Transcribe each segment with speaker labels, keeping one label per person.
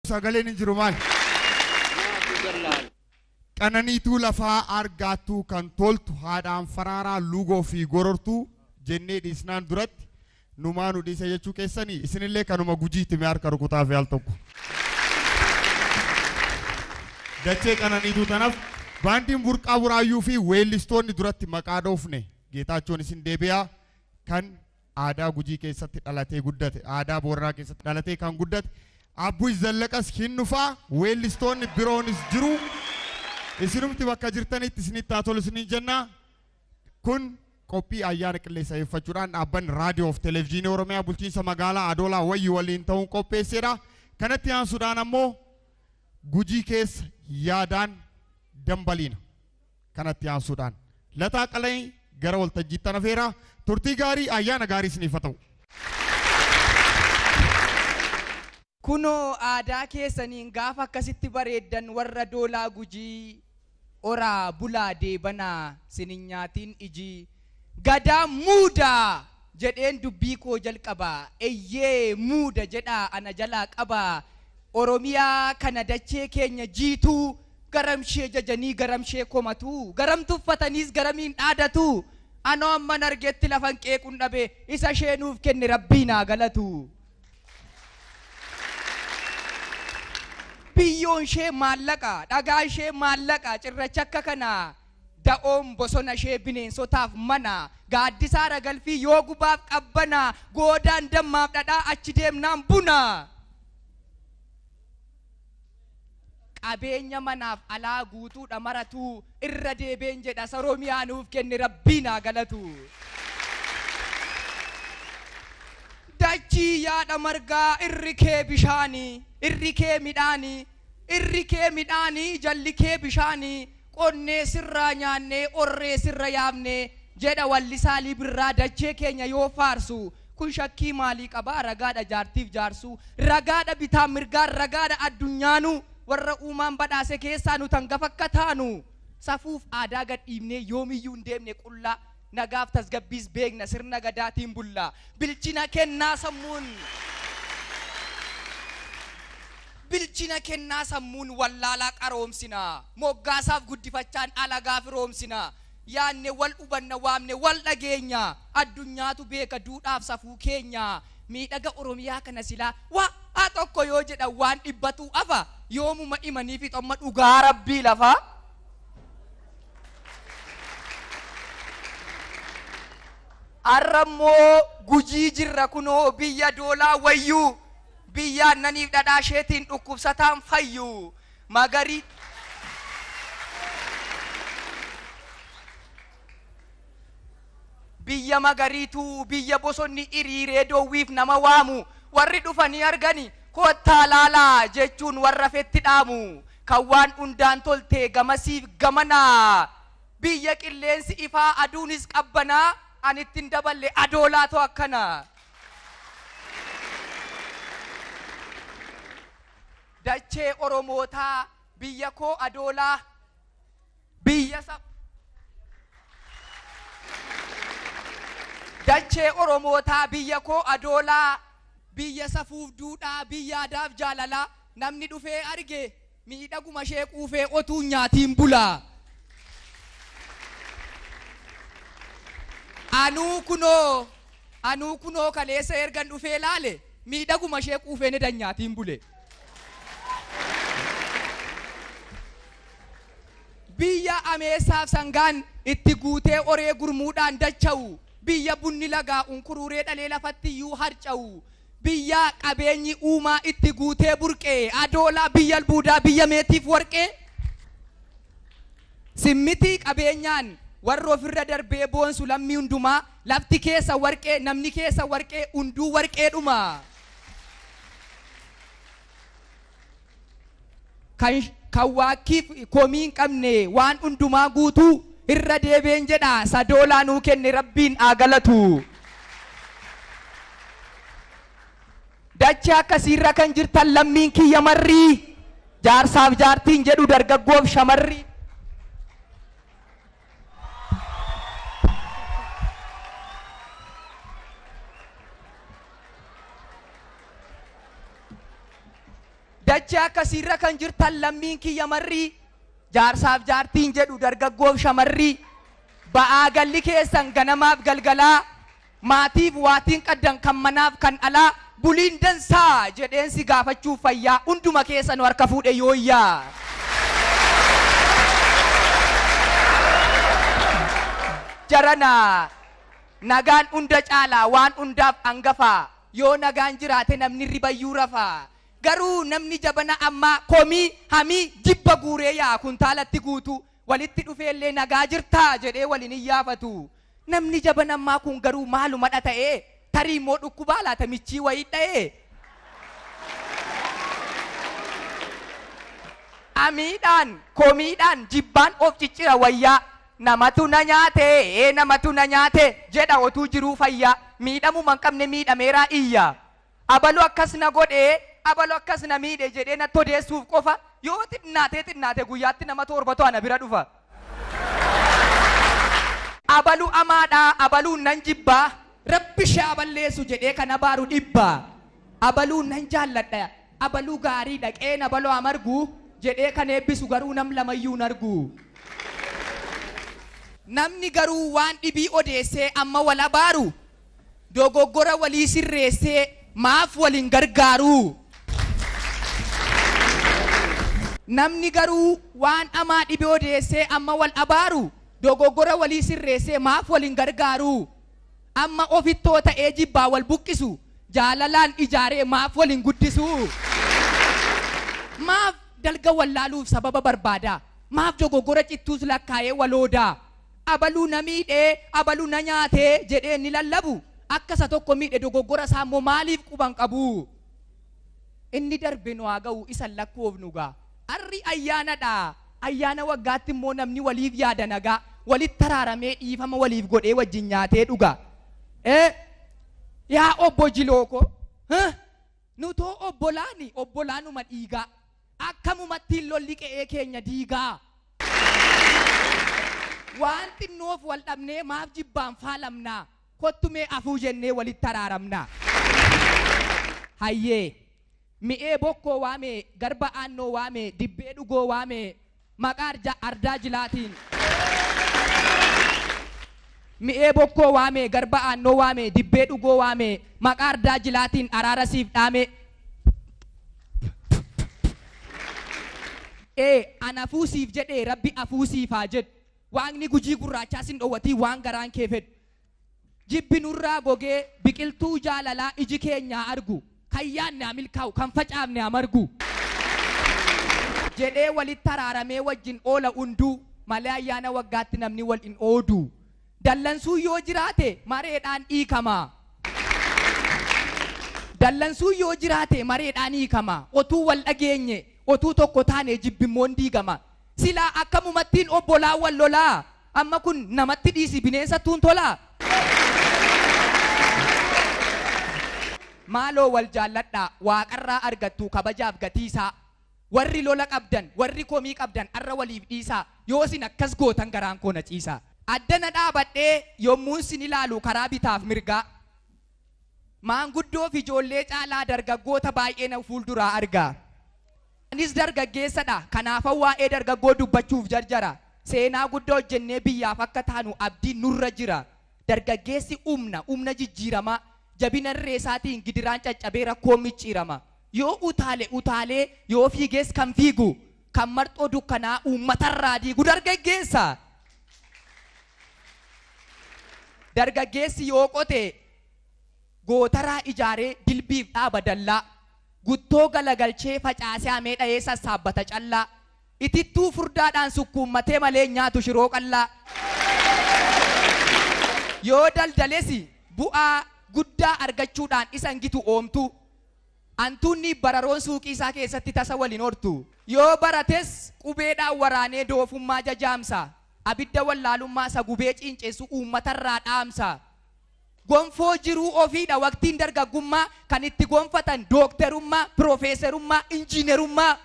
Speaker 1: Sagaleen hin jiru maal? Qananiituu lafaa argaattuu kan toltu haadhaan faraaraa lugoo fi gorortuu jennee dhiisnaan duratti numaa nu dhiise jechuu keessanii isinillee kanuma gujiitti mee harka rukutaa fi al tokko. Dachee qananiituu tanaaf baandiin burqaa buraayyuu fi weellistoonni duratti maqaa dhoofne Geetaachoon isin deebi'aa kan aadaa gujii keessatti dhalatee guddate aadaa booranaa keessatti dhalatee kan guddate Abbuy Zallaqas hin dhufaa weellistoonni biroonis jiru. Isinumti bakka jirtanitti isinitti haa tolu isiniin jenna. Kun qophii ayyaana qilleensa eeffachuudhaan dhaabbanni raadiyoo fi televezyiinii Oromiyaa bulchiinsa magaalaa Adoolaa Wayyuu waliin ta'uun qopheessedha. Kanatti aansuudhaan ammoo gujii keessa yaadaan dambaliina. Kanatti aansuudhaan Lataa Qalanii gara waltajjiitti hafeera. Turtii gaarii ayyaana gaarii isiniif haa ta'u.
Speaker 2: Kunoo aadaa keessaniin gaafa akkasitti bareeddan warra doolaa gujii oraa bulaa deebanaa sinin nyaatiin ijii gadaa muudaa jedheen dubbii koo jalqaba eeyyee muuda jedhaa ana jalaa qaba Oromiyaa kana dachee keenya jiituu garamshee jajanii garamshee komatu garam tuffataniis garamiin dhaadatu anoo amman argetti lafan qeequun dhabe isa ishee nuuf kenne rabbiin haa galatu. Biyyoon ishee maallaqa, dhagaa ishee maallaqa, cirracha akka kana da'oon bosona ishee bineensotaaf mana, gaaddisaa ragalfii yoo gubaaf qabbana, goodaan dammaaf dhadhaa achi deemnaan buna. Qabeenya manaaf alaa guutuudha maratu irra deebeen jedha Oromiyaa nuuf kenne rabbiin haa galatu. Dachii yaada margaa irri kee bishaanii, irri kee midhaanii, irri kee midhaanii, jalli kee bishaanii, qonnee sirraa nyaannee, orree sirra yaabnee jedha wallisaa Libirraa dachee keenya yoo faarsu. Kun shakkii maalii qabaa? Ragaadha jaartiif jaarsuu, ragaadha bitaa mirgaa, ragaadha addunyaanuu warra uumaan badhaase keessaa nu tan gafa akka taanu safuuf aadaa gad dhiibnee yoomiyyuu hin deemne qullaa. Nagaaf tasgabbiis beekna sirna gadaatiin bulla bilchina kennaa sammuun bilchina kennaa sammuun wallaalaa qaroomsina moggaasaaf guddifachaan alagaa firoomsina yaanne wal hubanna waamne wal dhageenya addunyaatu beeka duudhaaf safuu keenya miidhaga Oromiyaa kana silaa waa tokko yoo jedhan waan dhibbatu afa yoomuma himanii fi xomma dhugaa rabbii lafaa. Arrammoo gujii jirra kunoo biyya doolaa wayyuu biyya aannaniif dhadhaa isheetiin dhukkubsataan fayyu magarii biyya magariituu biyya bosonni hiriiree doowwiif nama waamu warri dhufanii argani kottaa laalaa jechuun warra fetti dhaamu kan waan hundaan toltee gamasiif gamanaa biyya qilleensi ifaa aduunis qabbanaa ani ittiin daballe adoolaatu akkana. Dachee Oromootaa biyya koo adoolaa biyya dachee Oromootaa biyya koo adoolaa biyya safuuf duudhaa biyya aadaaf jaalalaa namni dhufee arge miidhaguma ishee quufee otuu nyaatiin bulaa. Anuu kunoo kaleessa ergan dhufee laale miidhaguma ishee quufee ni nyaatiin bule. Biyya ameessaaf sangaan itti guutee oree gurmuudhaan dacha'u biyya bunni lagaa unkuruuree dhalee lafatti iyyuu harca'u biyya qabeenyi uumaa itti guutee burqee adoolaa biyya albuudaa biyya meetiif warqee simmitii qabeenyaan warra ofirra darbee boonsu lammii hundumaa lafti keessa warqee namni keessa warqee hunduu warqeedhuma. Kan waakkiif komii hin qabne waan hundumaa guutuu irra deebeen jedha sadoolaa nuu kenne rabbiin haa galatu. Dachee akkasiirra kan jirtan lammiin kiyya marrii jaarsaaf jaartiin jedhu dargaggoof shamarri. Dachee akkasiirra kan jirtan lammiin kiyya marrii jaarsaaf jaartiin jedhu dargaggoof shamarrii ba'aa galli keessan ganamaaf galgalaa maatiif waatiin qaddan kan manaaf kan alaa buliin dansaa jedheensi gaafachuuf fayyaa hunduma keessan harka fuudhe yooyyaa. Jarana nagaan hunda caalaa waan hundaaf hangafaa yoo nagaan jiraate namni ribayyuu rafaa. Garuu namni jabana ammaa komii hamii jibba guuree yaa kuntaalatti guutu walitti dhufeellee nagaa jirtaa jedhee waliin hin yaafatu. Namni jabana ammaa kun garuu maalumadha ta'ee tarii immoo dhukkubaa laata michii wayii dha'ee. Hamiidhaan komiidhaan jibbaan of ciccira wayyaa namatu na nyaate namatu na nyaate jedha otuu jiruu fayyaa miidhamuma hin qabne miidhameeraa iyya. Abalu akkas na godhee abalu akkas na miidhe jedhee natti odeessuuf qofa yoo xinnaatee xinnaate guyyaatti nama torbatu ana bira dhufa. Abalu amaadhaa abaluun nan jibbaa rabbi ishee balleessu jedhee kan abaaru dhibbaa. Abaluun nan jaalladha abaluu gaarii dhaqeen abaluu amargu jedhee kan eebbisu garuu nam lamayyuu hin argu. Namni garuu waan dhibii odeessee amma wal abaaru dogoggora walii sirreessee maaf waliin gargaaru. Namni garuu waan amaa dhibee odeessee amma wal abaaru dogoggora walii sirreessee maaf waliin gargaaru. Amma ofittoo ta'ee jibbaa wal buqqisu jaalalaan ijaaree maaf waliin guddisu. Maaf dalga wallaaluuf sababa barbaada. Maaf dogoggora cittuus lakkaa'ee waloodaa. Abaluu na miidhee abaluu na nyaatee jedhee ni lallabu. Akka isa tokko miidhe dogoggora isaa immoo maaliif quban qabu? Inni darbe nu haa ga'u isa lakkoofnu gaa. Arri ayyaanadha. Ayyaana waggaatti immoo namni waliif yaada nagaa. Walitti araaramee dhiifama waliif godhee wajjin nyaatee dhuga. Yaa obbo Jilooko. Nutoo obbolaani obbolaanuma dhiigaa. Akkamumatti lolli qe'ee keenya diigaa. Waan xinnoof wal dhabnee maaf jibbaan faalamnaa. Kottumee afuu jennee walitti araaramnaa. Hayyee. Mi'ee bokkoo waamee garba aannoo waamee dibbee dhugoo waamee maqaa ardaa jilaatiin. Mi'ee bokkoo waamee garba aannoo waamee dibbee dhugoo waamee maqaa ardaa jilaatiin araara siif dhaamee. Ana afuu siif jedhee rabbi afuu siif haa jedhu. Waaqni gujii gurraachaa sin dhoowwatii waan garaan kee fedhu. Jibbi nurraa gogee biqiltuu jaalalaa iji keenyaa argu. Kan yaadne haa milkaa'u kan facaafne haa margu. Jedhee walitti araaramee wajjin oola hunduu malee ayyaana waggaatti namni wal hin oodu. Dallansuu yoo jiraate mareedhaan hiikama. Dallansuu yoo jiraate mareedhaan hiikama. Otuu wal dhageenye otuu tokko taane jibbimmoon diigama. Silaa akkamumattiin obbolaa wal lolaa. Amma kun namatti dhiisi bineensattuun tolaa. Maaloo wal jaalladhaa waaqarraa argattu kabajaaf gatiisaa. Warri lola qabdan warri komii qabdan arra waliif dhiisaa. Yoo isin akkas gootan garaan koo na ciisaa. Addana dhaabadhee yommuun sin ilaalu karaa bitaaf mirgaa. Maanguddoo fi ijoollee caalaa dargaggoota baay'ee na fuulduraa argaa. Anis dargaggeessadha. Kanaafan waa'ee dargaggoo dubbachuuf jarjara. Seenaa guddaa hojjennee biyyaaf akka taanu abdiin nurra jira. Dargaggeessi humna humna jijjiiramaa. Jabina irree gidiraan caccabee rakkoon micciirama. Yoo utaale utaalee yoo fiigees kan fiigu kan marxoo dukkanaa uummatarraa diigu dargaggeessa. Dargaggeessi yoo qote gootaraa ijaaree dilbiif dhaaba dallaa. Guttoo galagalchee facaasee hamee dha'ee sassaabbata callaa. Itittuu furdaadhaan sukkuummatee malee nyaatu shiroo qallaa. Yoo daldales bu'aa guddaa argachuudhaan isa gitu oomtu. Antuunni bararoon suuqii isaa keessatti tasa waliin hortu. Yoo barates qubeedhaan waraanee doofummaa jajaamsa. Abidda wallaalummaa isa gubee ciinceessu uummatarraa dhaamsa. Gonfoo jiruu ofiidha waqtiin dargaggummaa kan itti gonfatan dookterummaa, piroofeeserummaa, injiinerummaa.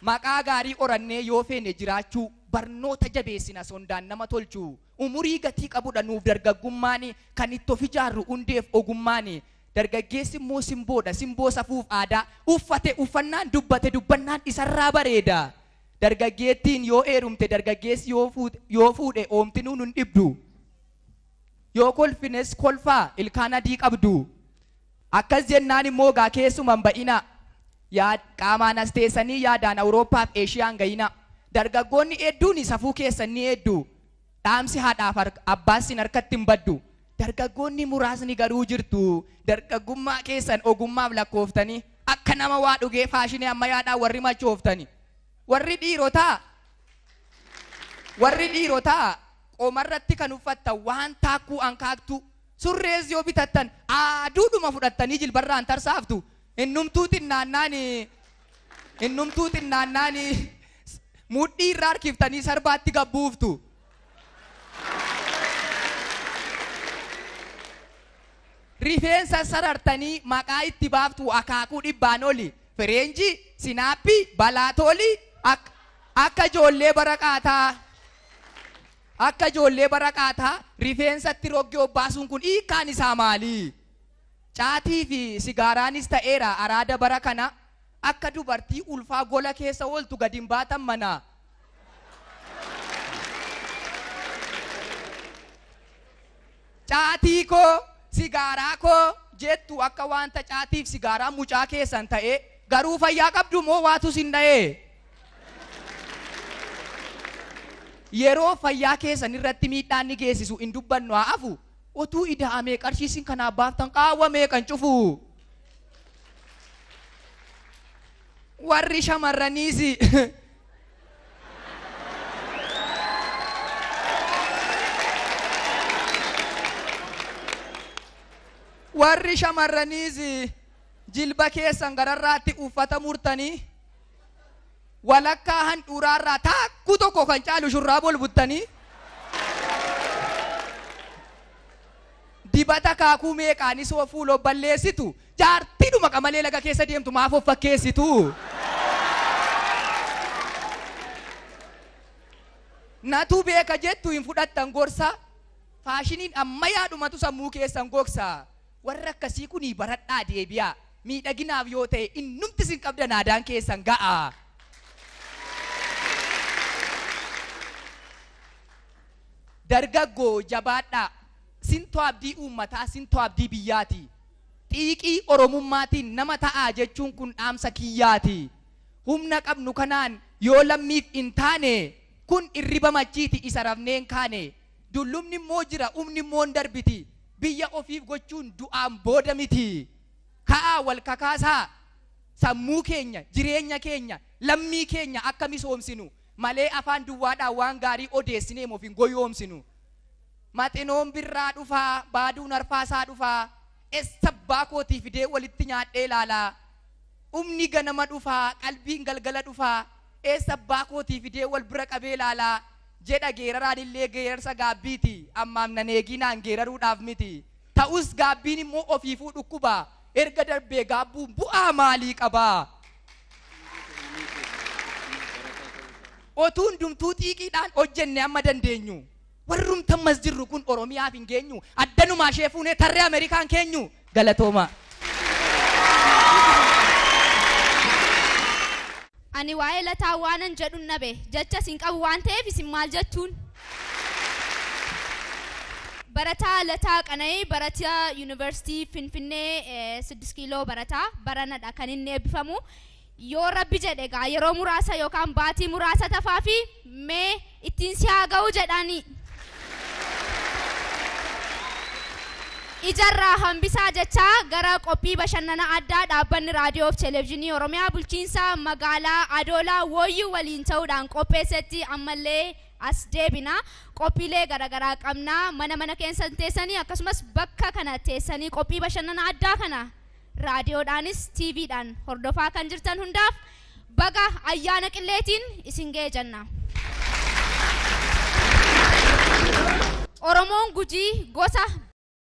Speaker 2: Maqaa gaarii horannee yoo feene jiraachuu barnoota jabeessina sondaan nama tolchu. Umurii gatii qabudha nuuf dargaggummaan kan itti of ijaarru hundeef ogummaan. Dargaggeessi immoo simboodha. Simboo safuuf aadaa. Uffate uffannaan dubbate dubbannaan isarraa bareeda. Dargaggeettiin yoo heerumte dargaggeessi yoo fuudhe oomtinuu nun dhibdu. Yoo kolfines kolfaa ilkaan adii qabdu. Akkas jennaan immoo gaa keessuman ba'ina. Qaamaan as teessanii yaadaan Awurooppaaf Eeshiyaan ga'ina. Dargaggoonni hedduun safuu keessan ni hedduu. Dhaamsi haadhaaf abbaas sin harkatti hin baddu. Dargaggoonni muraasni garuu jirtu. Dargaggummaa keessan ogummaaf lakkooftanii akka nama waa dhugee faashinii ammayyaadhaan warri machooftani. Warri dhiirotaa qomarratti kan uffattan waan taakkuu ankaaktu surrees yoo bitattan aduudhuma fudhattanii jilbarraan tarsaaftu. Innumtuu xinnaannaan mudhii irraa harkiftanii sarbaatti gabbuuftu. Rifeensa sarartanii maqaa itti baaftu akaakuu dhibbaan oli. Fireenjii, sinaappii, balaatoolii akka ijoollee baraqaataa. Akka ijoollee baraqaataa rifeensatti roggee obbaasuun kun hiikkaan isaa maali? Caatii fi sigaaraanis ta'eera araada bara kana akka dubartii ulfaa gola keessa ooltu gadi hin baatan mana. Caatii koo sigaaraa koo jettu akka wanta caatiif sigaaraa mucaa keessan ta'e garuu fayyaa qabdu moo waatu sin dha'ee? Yeroo fayyaa keessan irratti miidhaan ni geessisu hin dubbannu haa hafu. Otuu ida'amee qarshii sin kanaaf baaftan qaawwamee kan cufu. Warri shamarraniis warri shamarraniis jilba keessan gararraatti uffata murtanii walakkaa handhuuraarraa taakkuu tokko kan caalu shurraaba ol buttanii dibata kaakuu meeqaanis of fuula of balleessitu jaartiidhuma qamalee laga keessa deemtu maaf of fakkeessitu. Natu beeka jettu hin fudhattan gorsa faashiniin ammayyaadhumatu sammuu keessan gogsa. Warra akkasii kunii baradhaa deebi'a. Miidhaginaaf yoo ta'e innumti sin qabdan aadaan keessan ga'a. Dargaggoo jabaadhaa. Sintoo abdii uummataa, sintoo abdii biyyaati. Xiiqii Oromummaatiin nama ta'aa jechuun kun dhaamsa kiyyaati. Humna qabnu kanaan yoo lammiif hin taane kun irriba machiiti isa rafnee hin kaane. Dullumni immoo jira, humni immoo hin darbiti. Biyya ofiif gochuun du'aan booda miti. Ka'aa wal kakaasaa sammuu keenya, jireenya keenya, lammii keenya akka misoomsinu malee afaan duwwaadhaan waan gaarii odeessinee of hin goyoomsinu. Maxinoon birraa dhufaa, baaduun arfaasaa dhufaa, eessa abbaa kootii fidee walitti nyaadhee ilaalaa. Humni ganama dhufaa, qalbiin galgala dhufaa, eessa abbaa kootii fidee wal bira qabee ilaalaa. Jedha geeraraan illee geerarsa gaabbiiti. Ammaaf nan eeginaan geeraruudhaaf miti. Ta'us gaabbiin immoo ofiifuu dhukkuba. Erga darbee gaabbuun bu'aa maalii qabaa? Otuu hundumtuu xiiqiidhaan hojjenne amma dandeenyu. Warrumtan mas jirru kun Oromiyaaf hin geenyu. Addanumaa ishee fuunee tarree Ameerikaan keenyu. Galatooma.
Speaker 3: Ani waa'ee Lataa waanan jedhuun dhabe jecha isin qabu waan ta'eef isin maal jettuun? Barataa Lataa Qana'ii barataa Yuunivarsiitii Finfinnee 6 kiiloo barataa baranadha kan inni eebbifamu. Yoo rabbi jedhe egaa yeroo muraasa yookaan baatii muraasa tafaa fi mee ittiin si haa ga'u jedhani. Ijarraa hambisaa jechaa gara qophii bashannana addaa dhaabbanni raadiyoo fi televezyiinii Oromiyaa bulchiinsa magaalaa Adoolaa Wooyyuu waliin ta'uudhaan qopheessetti ammallee as deebina. Qophiilee garaagaraa qabna. Mana mana keessa teessanii akkasumas bakka kana teessanii qophii bashannana addaa kana raadiyoodhaanis TVdhaan hordofaa kan jirtan hundaaf baga ayyaana qilleetiin isin ga'e jenna. Oromoon Gujii gosa